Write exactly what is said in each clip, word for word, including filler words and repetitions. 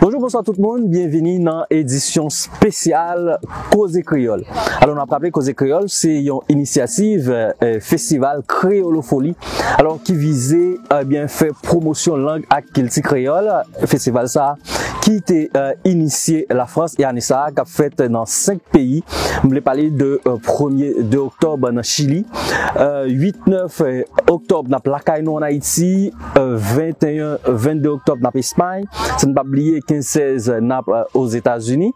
Bonjou, bonswa tout moun, byenvini nan edisyon espesyal Koze Kreyòl. Alò, n ap raple, Koze Kreyòl se yon inisyativ, eh, Festival Kreyolofoli, alò, ki vize, eh byen, fè pwomosyon lang ak kilti kreyòl. Festival sa a ki te, eh, inisye Lafrans, e ane sa a k ap fèt nan senk peyi. M vle pale de, eh, premye, de oktòb nan Chili, eh, uit, nèf, eh, oktòb, n ap lakay nou ann Ayiti, eh, venteyen, vennde oktòb, n ap Espay, san n p ap bliye kenz, sèz, n ap, eh, Ozetazini.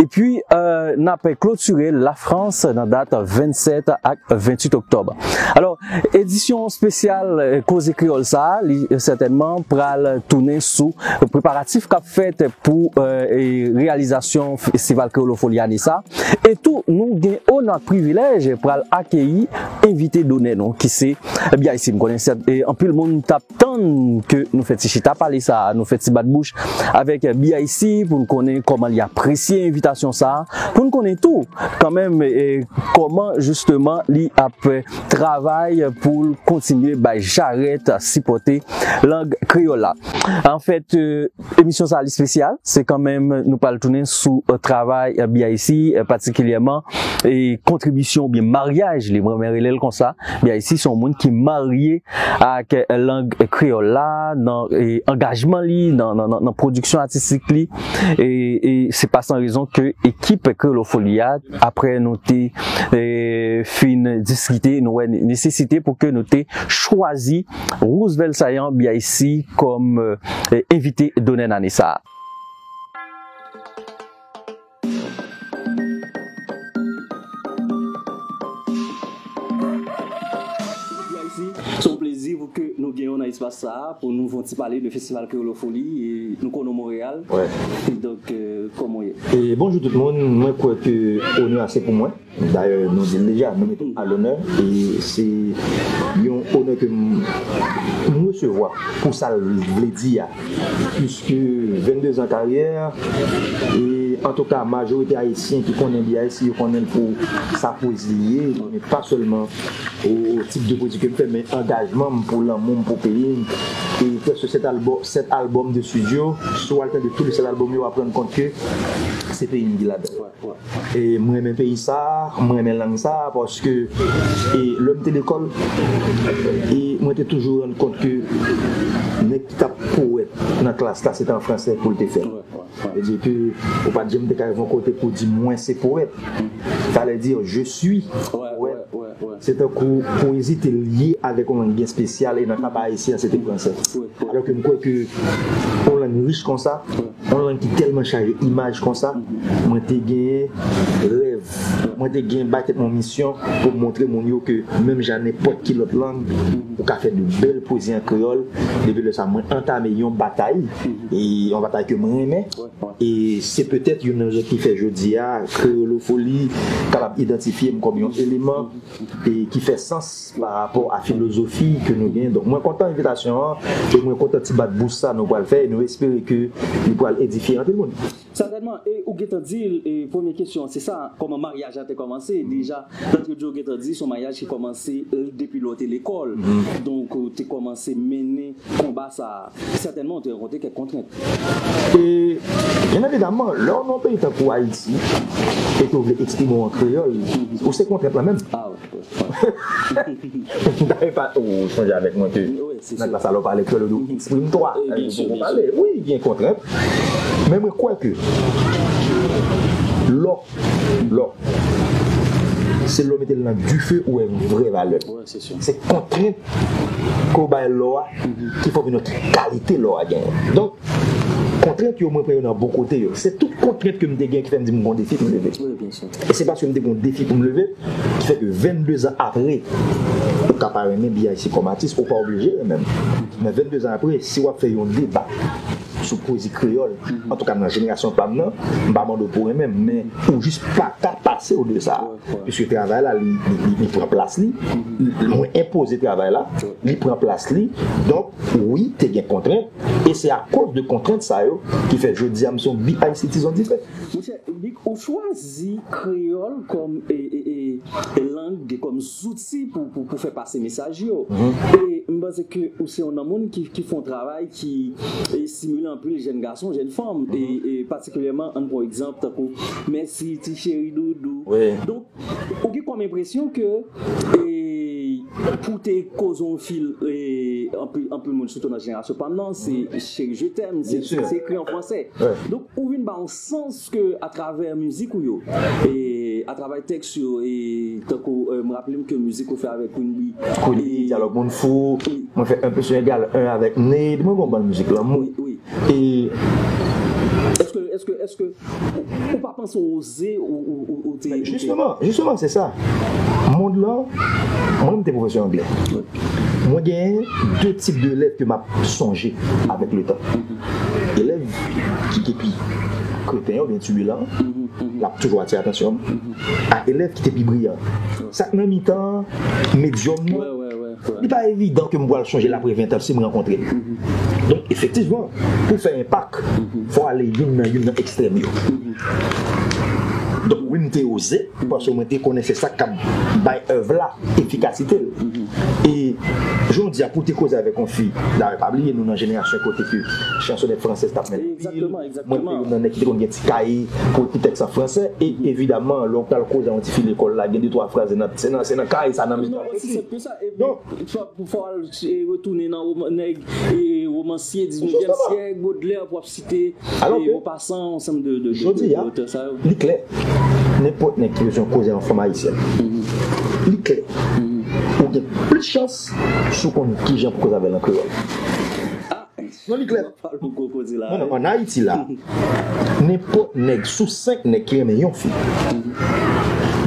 Epi, eh, n ap klotire Lafrans nan dat vennsèt ak venntuit oktòb. Alò, edisyon espesyal, eh, Koze Kreyòl sa a, li, eh, sètènman pral tounen sou preparatif k ap fèt pou, eh, e reyalizasyon Festival Kreyolofoli ane sa. E tou, nou gen onè ak privilèj pral akeyi envite donè nou, ki se B I C. M konnen sèt, e anpil moun t ap tann ke nou fè ti chita pale sa a, nou fè ti bat bouch avèk B I C pou n konnen kòman li apresye envitasyon sa a, pou n konnen tou, kanmenm, e, kòman, jisteman, li ap travay pou l kontinye bay jarèt sipòte lang kreyòl la. Anfèt, e, emisyon sa a li espesyal, se kanmenm nou pral tounen sou, e, travay, e, B I C, e, patikilyèman, e, kontribisyon oubyen maryaj li, mwen renmen rele l konsa. B I C se yon moun ki marye ak, e, lang kreyòl la, nan, e, angajman li, nan, nan, nan, nan pwodiksyon atistik li. E, e se pa san rezon ke ekip Kreyolofoli a, apre nou te, e, fin diskite, nou wè nesesite pou ke nou te chwazi Roosevelt Saillant B I C kòm, e, envite donè nan ane sa a. Se yon plezi pou ke nou gen w nan espas sa a, pou nou fè yon ti pale de Festival Kreyolofoli, e nou konnen w Monreyal. Wè. Donk, e, kòman w ye? E bonjou tout moun, mwen kwè ke onè a se pou mwen. Dayè, nou di l deja, nou mete l a lonè, e se yon onè ke m, m resevwa pou sa l vle di a. Puiske vennde zan karyè, e antouka, majorite Ayisyen ki konnen B I C, yo konnen l pou sa pwezi li ye, men pa sèlman o, o tip de pwezi ke m fè, men angajman m pou lanmou m pou peyi m. E prèske sèt albò-, sèt albòm de estidyo, si w al tande tout sèt albòm yo, w ap rann kont ke se peyi m ki ladan l. E mwen renmen peyi sa, mwen renmen lang sa, paske, e lè m te lekòl, e mwen te toujou rann kont ke nèg ki t ap powèt nan klas la, se te an fransè pou l te fè l. Sa vle di ke ou pa t janm te ka rive yon kote pou di mwen se powèt. Fallait dire je suis poète. Se tankou powezi te lye avèk yon lang byen espesyal, e nan ka pa ayisyen an, se te fransè. Alò ke m kwè ke yon lang rich konsa, yon lang ki tèlman chaje imaj konsa, mwen te genyen rèv, mwen te gen bay tèt mwen misyon pou m montre moun yo ke menm jan nenpòt ki lòt lang, ou ka fè de bèl pwezi an kreyòl. Depi lè sa, mwen antame yon batay, e yon batay ke mwen renmen. E se petèt youn nan rezon ki fè jodi a Kreyolofoli kapab idantifye m kòm yon eleman e ki fè sans pa rapò a filozofi ke nou gen. Donk, mwen kontan envitasyon an, e mwen kontan ti bat bouch sa nou pral fè, e nou espere ke li pral edifye anpil moun. Sètènman, e ou gentan di l, e premye kesyon an, se sa, kòman maryaj la te kòmanse? Deja, Dantredjo gentan di, se yon maryaj ki kòmanse, e, depi lè w te lekòl. Donk, ou te kòmanse mennen konba sa a. Sètènman, ou te rankontre kèk kontrent. E, byen evidaman, lè w nan yon peyi tankou Ayiti, e ke w vle eksprime w an kreyòl, ou se kontrent lan menm. Ah, wi, wi, wi. Dayè, pa, ou sonje avèk mwen ke nan klas la, lè w pale kreyòl, yo di w eksprime twa. Wi, gen kontrent. Men mwen kwè ke lè w Lò. Lò. Se lè w mete l nan dife ou wè vrè valè l. Se kontrent ke w bay lò a ki fè w vin wè ki kalite lò a genyen. Donk, kontrent yo, mwen pran yo nan bon kote yo. Se tout kontrent ke m te gen ki fè m di m gon defi pou m leve. E se paske m te gon defi pou m leve ki fè ke vennde zan apre, ou ka pa renmen B I C kòm atis, ou pa oblije renmen m. Men vennde zan apre, si w ap fè yon deba sou pwezi kreyòl, antouka nan jenerasyon pa m nan, m pa mande w pou renmen m, men ou jis pa ka pase w de sa. Piske travay la, li, li, li, li pran plas li, mwen enpoze travay la, li pran plas li, donk, wi, te gen kontrent, e se akoz de kontrent sa yo ki fè jodi a m se yon B I C tizon dife. Monchè, Luc, ou chwazi kreyòl kòm, e, e, e, lang kòm zouti pou, pou, pou fè pase mesaj yo. E m panse ke ou se yon moun ki, ki fè yon travay ki e, estimile anpil jèn gason, jèn fanm, e, e patikilyèman, ann pran egzanp tankou Mèsi, Ti Cheri Doudou. Donk, ou gen kòm enpresyon ke e, pou te koze yon fil, e, anpil, anpil moun, sitou nan jenerasyon pa m nan, se Chérie, je t'aime, se ekri an fransè. Donk, ou vin ba yon sans ke atravè mizik ou yo, e atravè tèks yo, e tankou, e, m raple m ke mizik ou fè avèk Queen Bee. Queen Bee, Dyalòg Moun Fou, mwen fè un plus un égale un avèk Ned, mwen gon bann mizik lanmou. E èske, èske, èske ou, ou pa panse ou oze, ou, ou, ou, ou te, ou te Jisteman, jisteman, se sa. Mond lan, mwen, m te pwofesè anglè. Mwen gen de tip de elèv ke m ap sonje avèk le tan. Elèv ki te pi kreten, oubyen tibilan, l ap toujou atire atansyon m, ak elèv ki te pi briyan. Sa k nan mitan, medyòm nan, li pa evidan ke m pral sonje l apre ven tan si m rankontre l. Donk, efektivman, pou fè enpak, fò ale youn nan, youn nan ekstrèm yo. Donk, wi, m te oze, paske mwen te konnen se sa k ap bay èv la efikasite l. E jodi a, pou w te koze avèk yon fi, dayè, pa bliye, nou nan jenerasyon kote ke chansonèt fransèz t ap mèt anpil. Mwen te youn nan nèg ki te konn gen ti kaye pou ekri tèks an fransè. E evidaman, lè w pral koze a yon tifi lekòl la, gen de twa fraz, se nan, se nan, se nan kaye sa nan mete al ekri. Donk, fò, fò al, e, retounen nan woman, nèg, e, womansye diznevyèm syèk, Baudelaire, pou w ap site, e, Maupassant, ansanm de, de, de, de, de otè sa yo. Jodi a, li klè. Nenpòt nèg ki bezwen koze an fanm ayisyèn, li klè. Ou gen plis chans si w konn kijan pou koze avè l an kreyòl. Non, li klè. Non, non, ann Ayiti la, nenpòt nèg sou senk nèg ki renmen yon fi,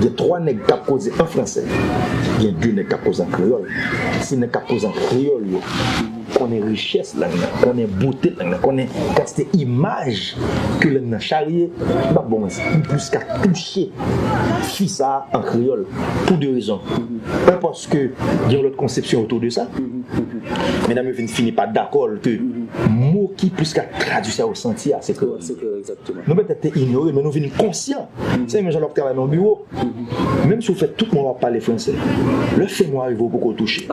gen twa nèg k ap koze an fransè, gen de nèg k ap koze an kreyòl. Se nèg k ap koze an kreyòl yo konnen richès lang nan, konnen bote lang nan, konnen kantite imaj ke lang nan charye. M p ap ba w manti, m plis ka touche fi sa a an kreyòl pou de rezon. Un, paske gen yon lòt konsepsyon otou de sa. Medam yo vin fini pa dakò ke mo ki plis ka tradui sa yo santi a, se kreyòl. Nou petèt te inyore, men nou vin konsyan. Se menm jan lè w ap travay nan yon biwo. Menm si w fè tout mwa w ap pale fransè, lè fenwa rive, ou poko touche.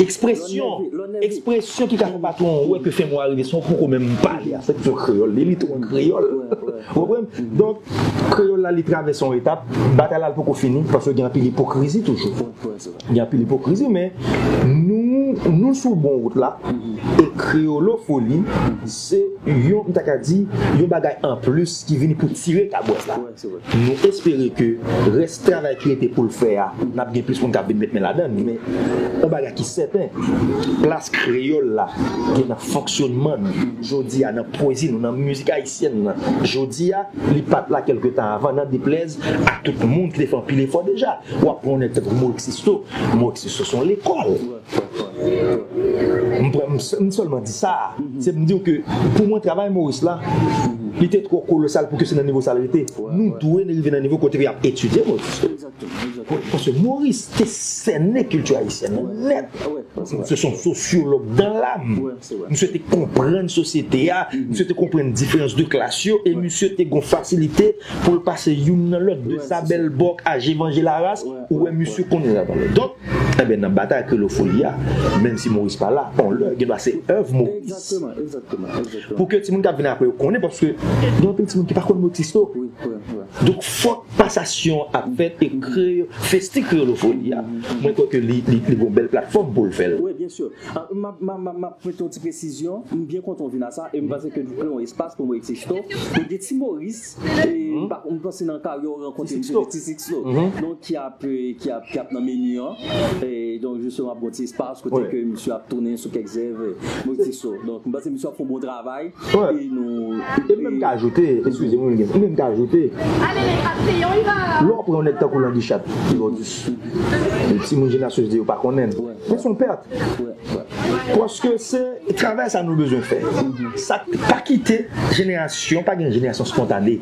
Ekspresyon, ekspresyon ki ka fè patwon an wè ke fenwa rive san w poko menm pale a. Sa ki fè kreyòl, li, li tou an kreyòl. Ou konprann? Donk, kreyòl la, li travèse yon etap. Batay la, li poko fini, paske gen anpil ipokrizi toujou. Gen anpil ipokrizi, men nou, nou sou bon wout la. E Kreyolofoli, se yon, m ta ka di, yon bagay anplis ki vini pou tire kabwès la. Nou espere ke rès travay ki rete pou l fè a, n ap gen plis moun k ap vin met men ladan l. Men, yon bagay ki sèten, plas kreyòl la gen nan fonksyonman nou jodi a, nan pwezi nou, nan mizik ayisyèn nan. Jodi a, li pa t la kèlke tan avan, nan deplèz a tout moun ki te fè anpil efò deja. W ap pran yon nèg tankou Maurice Sisto. Maurice Sisto se yon lekòl. M pran, m s-, m sèlman di sa. Se m di w ke, pou mwen, travay Maurice la, li te twò kolosal pou ke se nan nivo sa l rete. Nou dwe rive nan nivo kote y ap etidye Maurice. Paske Maurice te sènen kilti ayisyèn nan nèt. Se yon sosyològ dans l'âme. Misye te konprann sosyete a, misye te konprann diferans de klas yo, e misye te gon fasilite pou l pase youn nan lòt, de Sabèlbòk a Jevanjil Aras, ou wè misye konnen sa pale. Donk, enben, nan batay Kreyolofoli a, menm si Maurice pa la, on lè, gen dwa se èv Maurice. Pou ke timoun k ap vin apre yo konnen, paske gen anpil timoun ki pa konn Maurice Sisto. Donk, fòk pasasyon ap fèt e kreye festi Kreyolofoli a. Mwen kwè ke li, li, li gon bèl platfòm pou l fè l. Wi, byen si. Ah, m ap, m ap, m ap, m ap mete yon ti presizyon. M byen kontan w vin a sa e m panse ke nou kreye yon espas pou Maurice Sisto. Nou gen Ti Maurice, e m pa, m panse nan karyè w rankontre misye, Ti Sixto. Donk, ki ap, e, ki ap, ki ap nan meni an. E donk, jisteman, ap gon ti espas kote ke misye ap tounen sou kèk zèv, e, Maurice Sisto. Donk, m panse misye ap fè yon bon travay. E nou, e m menm ka ajoute, eskize m, Wilgens, m menm ka ajoute, lè w pran yon nèg tankou Langi Chat, ki lòdis, timoun jenerasyon jodi yo pa konnen l. Men se yon pèt. Paske se travay sa nou bezwen fè. Sa pa kite jenerasyon, pa gen jenerasyon spontane.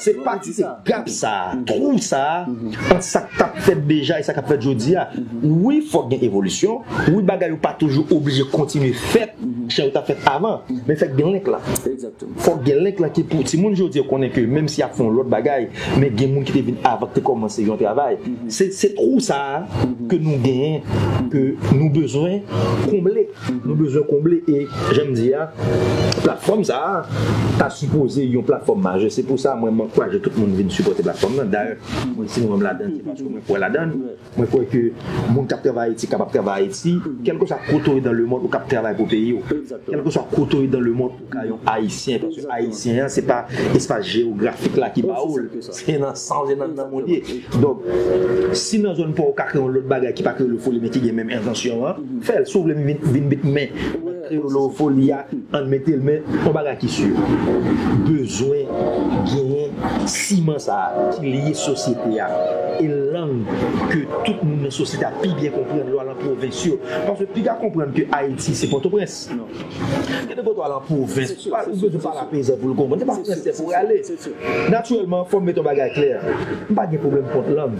Se pa kite gap sa, twou sa, ant sa k t ap fèt deja e sa k ap fèt jodi a. Wi, fòk gen evolisyon. Wi, bagay yo pa toujou oblije kontinye fèt jan yo t ap fèt avan. Men fèk gen link la. Fòk gen link la ki pou timoun jodi a konnen ke menm si y ap fè yon lòt bagay, men gen moun ki te vin avan ki te kòmanse yon travay. Se, se twou sa a ke nou genyen, ke nou bezwen konble. Nou bezwen konble e, jan m di a, platfòm sa a ta sipoze yon platfòm majè. Se pou sa mwen, m ankouraje tout moun vin sipòte platfòm nan. Dayè, mwen si mwen menm ladan, se paske mwen kwè ladan. Mwen kwè ke moun k ap travay Ayiti kapab travay Ayiti, kèlkeswa kote w ye dans le monde, ou k ap travay pou peyi w. Kèlkeswa kote w ye dans le monde, ou ka yon Ayisyen, paske Ayisyen an, se pa espas jewografik la ki ba w l, se nan san w ye, nan, nan mond ye. Donk, si nan zòn pa w ou ka kreye yon lòt bagay ki pa kreyolofoli, men ki gen menm entansyon an, fè l. Si w vle vin, vin met men nan kreyolofoli a, ann mete l, men yon bagay ki si, bezwen genyen siman sa a ki lye sosyete a e lang ke tout moun nan sosyete a pi byen konprann lè w al an pwovens yo. Paske piga konprann ke Ayiti se Pòtoprens. Gen de kote w al an pwovens, ou bezwen pale a peyizan pou l konprann. Se pa fransè pou w ale. Natirèlman, fò m mete yon bagay klè. M pa gen pwoblèm kont lang.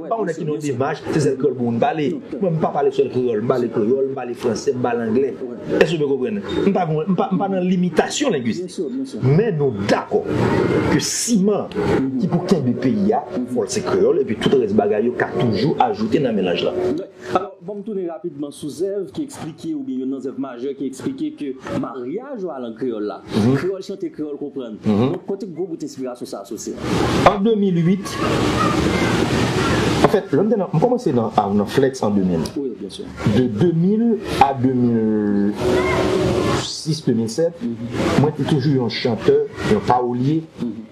Pa yon nèg ki nan yon demach, se sèl kreyòl pou moun pale. Mwen, m pa pale sèl kreyòl, m pale kreyòl, m pale fransè, m pale anglè. Èske w byen konprann? M pa, m pa, m pa nan limitasyon lengwistik. Men nou dakò ke siman ki pou kenbe peyi a, fò l se kreyòl, epi tout rès bagay yo ka toujou ajoute nan melanj la. Alò, ban m tounen rapidman sou zèv ki eksplike, oubyen youn nan zèv majè ki eksplike ke maryaj yo a lang kreyòl la. Kreyòl chante, kreyòl konprann. Donk, kote gwo bout enspirasyon sa a soti a? An de mil uit, anfèt, lè m te nan, m kòmanse nan, nan Flex an de mil. Wi, byen si. De de mil a de mil sis, de mil sèt, mwen te toujou yon chantè, yon pawolye,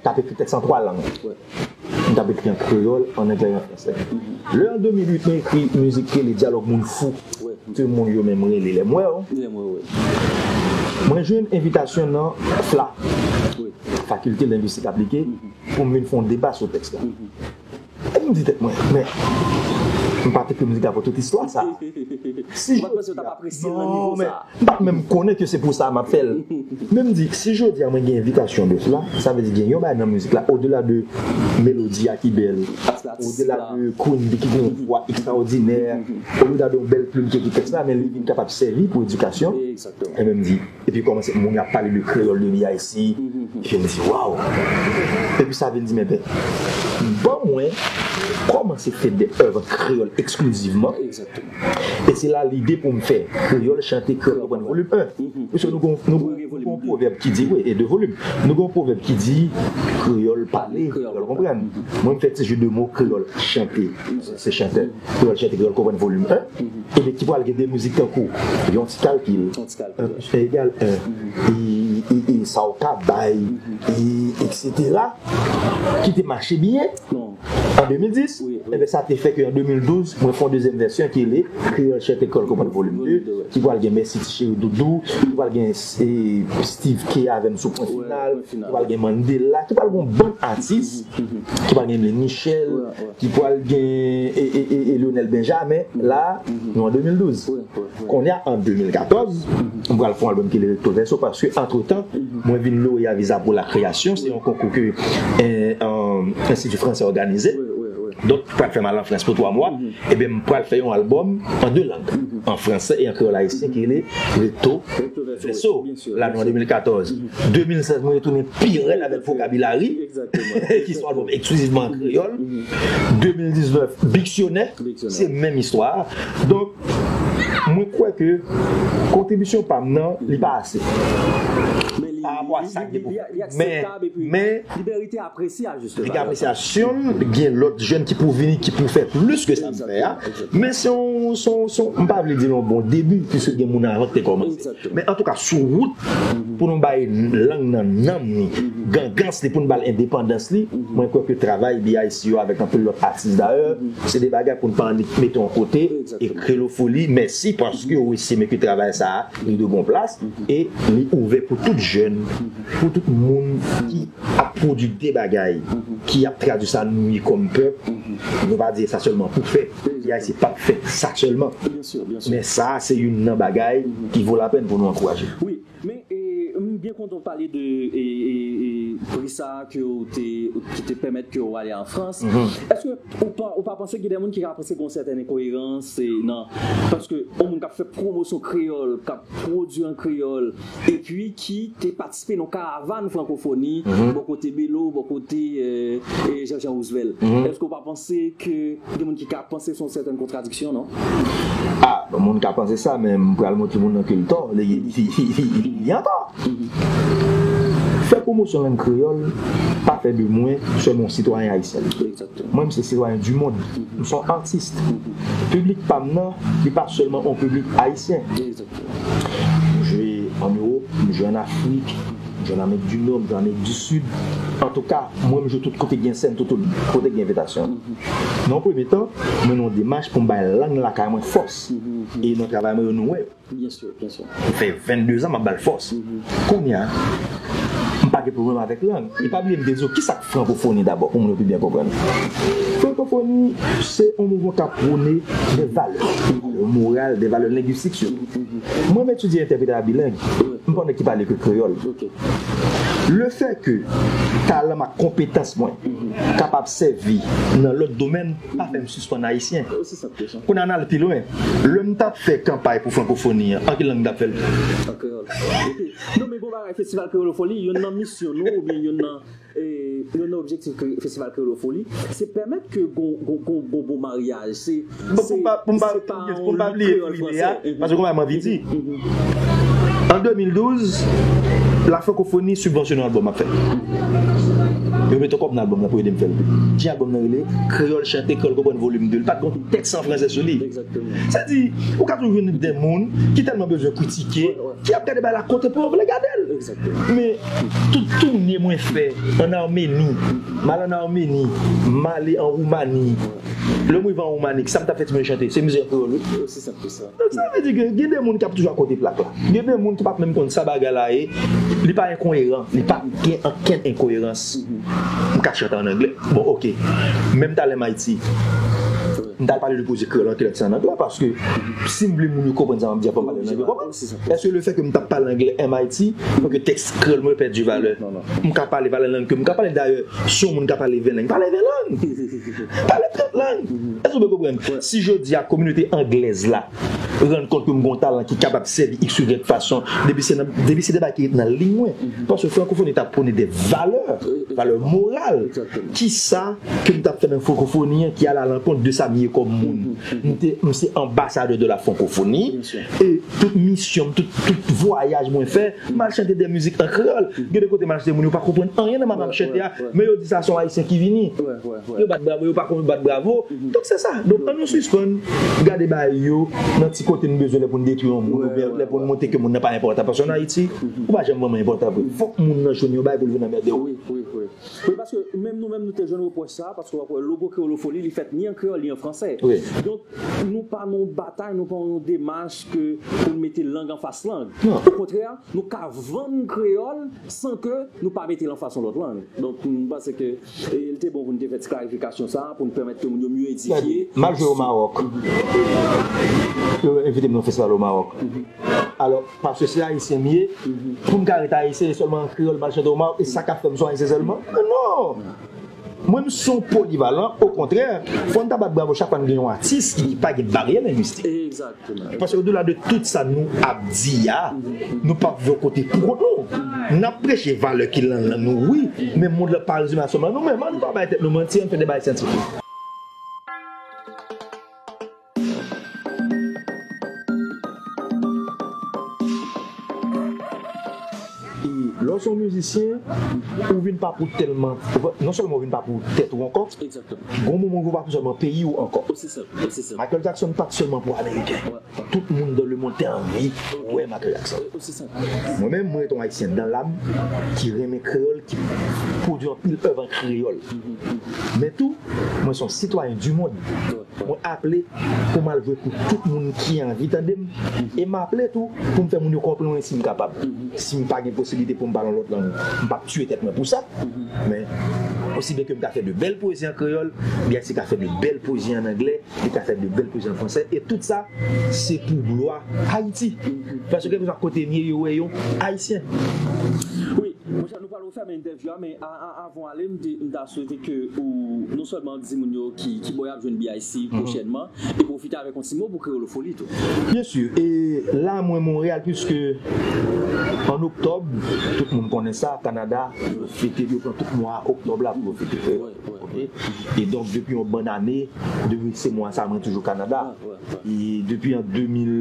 k ap ekri tèks an twa lang. M t ap ekri an kreyòl, an anglè e an fransè. Lè an de mil uit, mwen ekri mizik ki rele Dyalòg Moun Fou, ke moun yo menm rele Lè m wè w, mwen jwenn envitasyon nan FLA, Faculté Linguistique Appliquée, pou m vin fè yon deba sou tèks la. E m di tèt mwen, men, m pa t ekri mizik la pou tout istwa sa a. Si jodi a, non, men, m pa t menm konnen ke se pou sa m ap fè l. Men m di, si jodi a mwen gen envitasyon de FLA, sa vle di gen yon bagay nan mizik la, odela de melodi a ki bèl, odela de Queen Bee ki gen yon vwa ekstraòdinè, odela de yon bèl plim ki ekri tèks la, men li vin kapab sèvi pou edikasyon. Ebyen m di, epi kòmanse, moun yo ap pale de kreyòl de B I C, epi m di, waw! Epi sa vin di, men, ban mwen kòmanse fè de èv an kreyòl eksklizivman. E se la lide pou m fè Kreyòl Chante Kreyòl Konprann volim en. Paske nou gon, nou gon, nou gon pwovèb ki di, wi, e de volim. Nou gon pwovèb ki di, kreyòl pale, kreyòl konprann. Mwen, m fè ti jeu de mots, kreyòl chante, se chante, kreyòl chante, kreyòl konprann volim en. Ebyen, ki pral gen de mizik tankou Yon ti kalkil, en plis en egal en, e, e, e sa w ka bay, e, etsetera, ki te mache byen. An de mil dis, ebyen, sa te fè ke an de mil douz, mwen fè yon dezyèm vèsyon ki rele Kreyòl Chante Kreyòl Konprann volim de, ki pral gen Mèsi Ti Cheri Doudou, ki pral gen, e, Steve K avè m sou pwen final, ki pral gen Mandela, ki pral gen yon bann atis, ki pral gen Emmeline Michel, ki pral gen, e, e, e, e Lionel Benjamin, la, nou an de mil douz. Kounye a, an de mil katòz, m pral fè yon albòm ki rele Recto Verso, paske, antretan, mwen vin loreya Visa pour la Création, se yon konkou ke, e, e, Enstiti Fransè òganize. Donk, pral fè m al an Frans pou twa mwa. Ebyen, m pral fè yon albòm an de lang, an fransè e an kreyòl ayisyen, ki rele Recto Verso. La, nou an de mil katòz. De mil sèz, mwen retounen pi rèd avèk Vokabilari, ki se yon albòm eksklizivman an kreyòl. De mil diznèf, Biksyonè, se menm istwa a. Donk, mwen kwè ke kontribisyon pa m nan, li pa ase. Pa rapò a sa k gen pou fèt. Men, men, li gen apresyasyon l, gen lòt jèn ki pou vini, ki pou fè plis ke sa m fè a. Men se yon, se yon, se yon, m pa vle di l yon bon debi, piske gen moun avan ki te kòmanse. Men antouka, sou wout pou nou bay lang nan nanm li, gangans li, pou nou ba l endepandans li, mwen kwè ke travay B I C yo avèk anpil lòt atis dayè, se de bagay pou n pa annik mete yon kote, e Kreyolofoli, mèsi paske w estime ke travay sa a, li de bon plas, e li ouvè pou tout jèn, pou tout moun ki ap pwodui de bagay, ki ap tradui sa nou ye kòm pèp, nou pa di sa sèlman pou fè, B I C pa t fè sa sèlman. Men sa a se youn nan bagay ki vo lapèn pou nou ankouraje. Men, e, m byen kontan w pale de, e, e, e, pri sa a ke w te, ki te pèmèt ke w ale an Frans. Èske ou pa, ou pa panse gen de moun ki ka panse gen yon sètèn enkoyerans, e, nan, paske yon moun k ap fè pwomosyon kreyòl, k ap pwodui an kreyòl, epi ki te patisipe nan yon karavàn frankofoni, bò kote Belo, bò kote, e, e, Jean Jean Roosevelt. Èske ou pa panse ke gen moun ki ka panse se yon sètèn kontradiksyon, non? Ah, bon, moun ka panse sa, men m pral montre moun nan ke l tò. Li, li, li, li, li an tò. Fè pwomosyon lang kreyòl pa fè de mwen sèlman yon sitwayen ayisyen. Mwen, m se sitwayen du monde. M se yon atis. Piblik pa m nan, li pa sèlman yon piblik ayisyen. M jwe ann Ewòp, m jwe ann Afrik, m jwe ann Amerik di Nò, m jwe ann Amerik di Sid. Antouka, mwen, m jwe tout kote gen sèn, tout, tout kote gen envitasyon. Nan yon premye tan, mwen nan yon demach pou m bay lang lakay mwen fòs. E nan travay mwen yo, nou wè. Byen si, byen si. M fè venndezan m ap ba l fòs. Kounye a, m pa gen pwoblèm avèk lang. E pa bliye m te di w kisa k frankofoni dabò pou moun yo pi byen konprann. Frankofoni se yon mouvman k ap pwone de valè, de valè moral, de valè lengistik sitou. Mwen m etidye entèpretarya bileng, m pa yon nèg ki pale ke kreyòl. Lefètke talan m ak konpetans mwen kapab sèvi nan lòt domèn, pa fè m sispann ayisyen. Kounye a n al pi lwen. Lè m t ap fè kanpay pou frankofoni an, an ki lang m t ap fè l? An kreyòl. Non, men gon bagay, Festival Kreyolofoli, youn nan misyon nou, oubyen youn nan, e, youn nan objektif Festival Kreyolofoli, se pèmèt ke gon, gon, gon, gon bon maryaj. Se, Bon, pou m pa, pou m pa, pou m pa bliye ide a, paske gon bagay m anvi di. An de mil douz, la frankofoni sibvansyone yon albòm m ap fè. Yo mete kòb nan albòm nan pou ede m fè l. Jan albòm nan rele, Kreyòl Chante, Kreyòl Konprann volim de. Li pa t gon tèks an fransè sou li. Sa di, ou ka toujou jwenn de moun ki tèlman bezwen kritike, ki ap gade bagay la kote pou yo vle gade l. Men, tout toune mwen fè ann Ameni, m al ann Ameni, m ale an Woumani. Lè m rive an Woumani, sa m t ap fè timoun yo chante, se mizik an kreyòl, wi. Donk, sa vle di ke gen de moun k ap toujou akote plak la. Gen de moun ki p ap menm konn sa bagay la ye. Li pa enkoyeran. Li pa gen ankenn enkoyerans. M ka chante ann anglè. Bon, oke. Menm talè m Ayiti, m t al pale de pwezi kreyòl an kilòt se ann anglè, paske si m vle moun yo konprann sa m ap di a, fò m pale ann anglè, konprann? Èske lefètke m t ap pale anglè M I T fè ke tèks kreyòl mwen pèdi valè? M ka pale valè lang ke m ka pale. Dayè, si yon moun ka pale ven lang, pale ven lang. Pale trant lang. Èske w byen konprann? Si jodi a kominote anglèz la rann kont ke m gen yon talan ki kapab sèvi x, y fason, depi se nan, depi se de bagay ki ret nan liy mwen. Paske frankofoni t ap pwone de valè, valè moral. Kisa ke m t ap fè nan frankofoni an ki al alankont de sa m ye kòm moun? M te, m se anbasadè de la francophonie. E tout misyon m, tout, tout vwayaj mwen fè, m al chante de mizik an kreyòl. Gen de kote m al chante, moun yo pa konprann anyen nan m ap chante a, men yo di sa se yon ayisyen ki vini. Yo bat bravo, yo pa konn bat bravo. Donk se sa. Donk ann nou sispann gade bagay yo nan ti kote n bezwen lè pou n detwi yon moun, oubyen lè pou n montre ke moun nan pa enpòtan. Paske ann Ayiti, ou pa janm vrèman enpòtan vre. Fòk moun nan jwenn yon bagay pou l vin anmède w. Wi, paske menm nou menm nou te jwenn repwòch sa, paske w ap wè logo Kreyolofoli, li fèt ni an kreyòl, ni an fransè. Donk, nou pa nan yon batay, nou pa nan yon demach ke pou n mete lang anfas lang. Okontrè, nou ka vann kreyòl san ke nou pa mete l anfas yon lòt lang. Donk, m panse ke, e, li te bon pou n te fè ti klarifikasyon sa a, pou n pèmèt ke moun yo mye edifye. M al jwe o Mawòk. Yo envite m nan yon festival o Mawòk. Alò, paske se ayisyen m ye, pou m ka ret ayisyen, e sèlman an kreyòl m al chante o Mawòk, e sa k ap fè m se yon ayisyen sèlman? Non! Mwen, m se yon polivalan, okontrè, fò n ta bat bravo chak fwa n gen yon atis ki, ki pa gen baryè lengwistik. Paske odela de tout sa nou ap di a, nou p ap viv yon kote pou kont nou. N ap preche valè ki nan lang nou, wi, men mond lan pa rezime a sèlman nou menm. Ann pa bay tèt nou manti, ann fè de bagay syantifik. E lè w se yon mizisyen, ou vin pa pou tèlman, non sèlman ou vin pa pou tèt ou ankò, gon moman ou pa pou sèlman peyi w ankò. Michael Jackson pa t sèlman pou Ameriken. Tout moun dans le monde te anvi wè Michael Jackson. Mwen menm, mwen ret yon Ayisyen dans l'âme ki renmen kreyòl, ki pwodui anpil èv an kreyòl. Men tou, mwen se yon sitwayen du monde. Mwen aple pou m al jwe pou tout moun ki anvi tande m. E m aple tou pou m fè moun yo konprann mwen si m kapab. Si m pa gen posiblite pou m pale yon lòt lang, m p ap tiye tèt mwen pou sa. Men, osi byen ke m ka fè de bèl pwezi an kreyòl, Biaxi ka fè de bèl pwezi an anglè, li ka fè de bèl pwezi an fransè. E tout sa, se pou glwa Ayiti. Paske kèlkeswa kote m ye, yo wè yon Ayisyen. Wi, monchè, nou pral Fèmen entèvyou a, men a- a- avan ale, m te- m ta swete ke ou non sèlman di moun yo ki ki bò y ap jwenn B I C pwochènman, e pwofite avèk yon ti mo pou Kreyolofoli tou. Byen si. E la, mwen Monreyal, piske an oktòb, tout moun konnen sa, Kanada, yo fete, yo pran tout mwa oktòb la pou yo fete Kreyòl. Wi, wi, wi. E donk, depi yon bann ane, depi se mwa sa, mwen toujou Kanada. Wi, wi, wi. E depi an de mil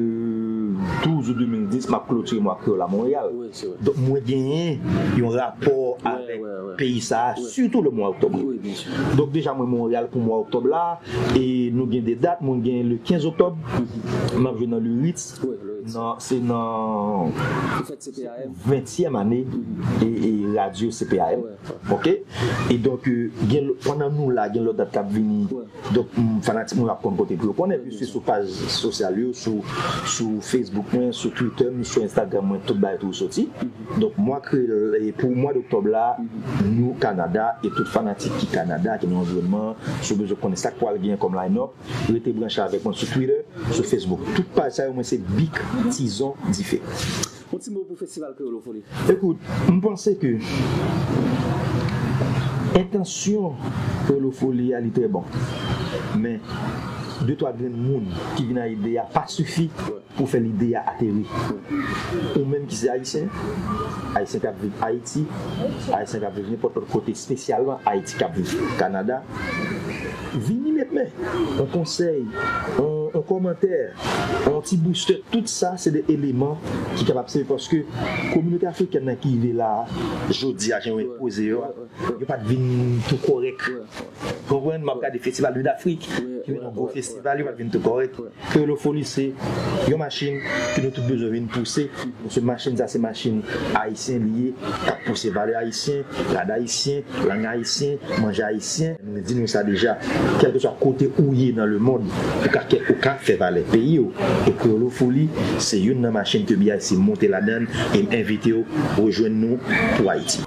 douz ou de mil dis, m ap klotire mwa Kreyòl a Monreyal. Wi, se vre. Donk, mwen genyen yon rapò avèk peyi sa a, sitou le mwa oktòb. Wi, byen si. Donk, deja, mwen Monreyal pou mwa oktòb la, e nou gen de dat, mwen gen le kenz oktòb, m ap jwe nan le Ritz, nan, se nan ventyèm ane e, e radyo C P A M. Wi. Ok? E donk, euh, gen, pandan nou la, gen lòt dat k ap vini. Wi. Donk, m, fanatik mwen ap konn kote pou yo konnen, piske sou paj sosyal yo, sou, sou Facebook mwen, sou Twitter m, sou Instagram mwen, tout bagay tou soti. Donk, mwa Kreyòl, e pou mwa doktòb la, nou Kanada, e tout fanatik ki Kanada, ki nan anviwònman, si w bezwen konnen sa k pral gen kòm line-up, rete branche avèk mwen sou Twitter, sou Facebook. Tout paj sa yo, mwen se Big Tizon Dife. Yon ti mo pou Festival Kreyolofoli. Ekout, m panse ke entansyon Kreyolofoli a, li trè bon. Men, de twa grenn moun ki vin ak ide a pa sifi pou fè lide a ateri. Ou menm ki se Ayisyen, Ayisyen k ap viv Ayiti, Ayisyen k ap viv nenpòt lòt kote, espesyalman Ayiti k ap viv Kanada, vini met men. Yon konsèy, yon, yon kòmantè, yon ti booster, tout sa, se de eleman ki kapab sèvi, paske kominote afrikèn nan ki rive la a, jodi a, jan yo enpoze yo a, yo pa t vin tou kòrèk. Konprann? M ap gade festival Nuit d'Afrique, ki vin yon gwo festival, yo pa t vin tou kòrèk. Kreyolofoli se yon machin ke nou tout bezwen vin pouse. Paske machin sa se machin ayisyen li ye, k ap pouse valè ayisyen, rad ayisyen, lang ayisyen, manje ayisyen. Nou di nou sa deja, kèlkeswa kote ou ye nan lemonn, ou ka, ou ka fè valè peyi w. E Kreyolofoli se youn nan machin ke B I C monte ladan l, e m envite w rejwenn nou pou Ayiti.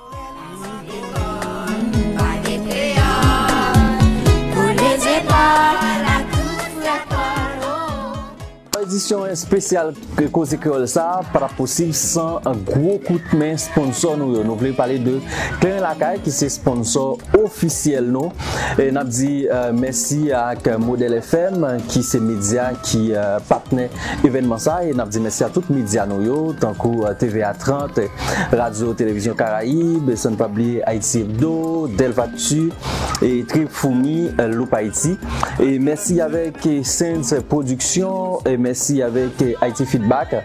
Edisyon espesyal Koze Kreyòl sa a pa t ap posib san gwo kout men sponsò nou yo. Nou vle pale de Kleren Lakay, ki se sponsò ofisyèl nou. E n ap di, euh, mèsi ak Modèl F M, ki se medya ki, euh, patnè evènman sa. E n ap di mèsi a tout medya nou yo, tankou, euh, T V A trant, Radyo Televizyon Karayib, san n pa bliye Haïti Hebdo, Delvactu, e Trip Foumi, euh, Loup Haïti. E mèsi avèk, euh, Sense Production, e mèsi avèk, euh, Haïti Feedback,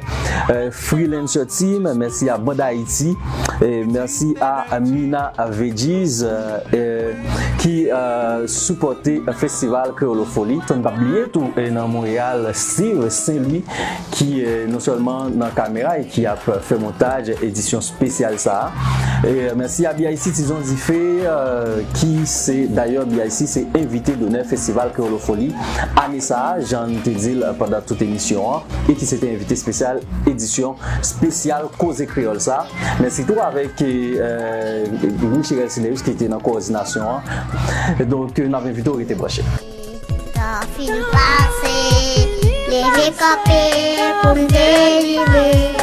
euh, Freelancer Team, mèsi a Band Haïti, e mèsi a Mina Veggies, euh, euh, ki, euh, sipòte Festival Kreyolofoli. San n pa bliye tou, euh, nan Monreyal, Steve Saint-Louis, ki, euh, non sèlman nan kamera e ki ap fè montaj edisyon espesyal sa a. E, euh, mèsi a B I C Tizon Dife, euh, ki se, dayè, B I C se envite donè Festival Kreyolofoli ane sa a, jan n te di l pandan tout emisyon an, e ki se te envite espesyal edisyon espesyal Koze Kreyòl sa a. Mèsi tou avèk, euh, Michel Sineus ki te nan kowòdinasyon an. Donk, n ap envite w rete branche. Tan fin pase, leve kanpe pou m delivre.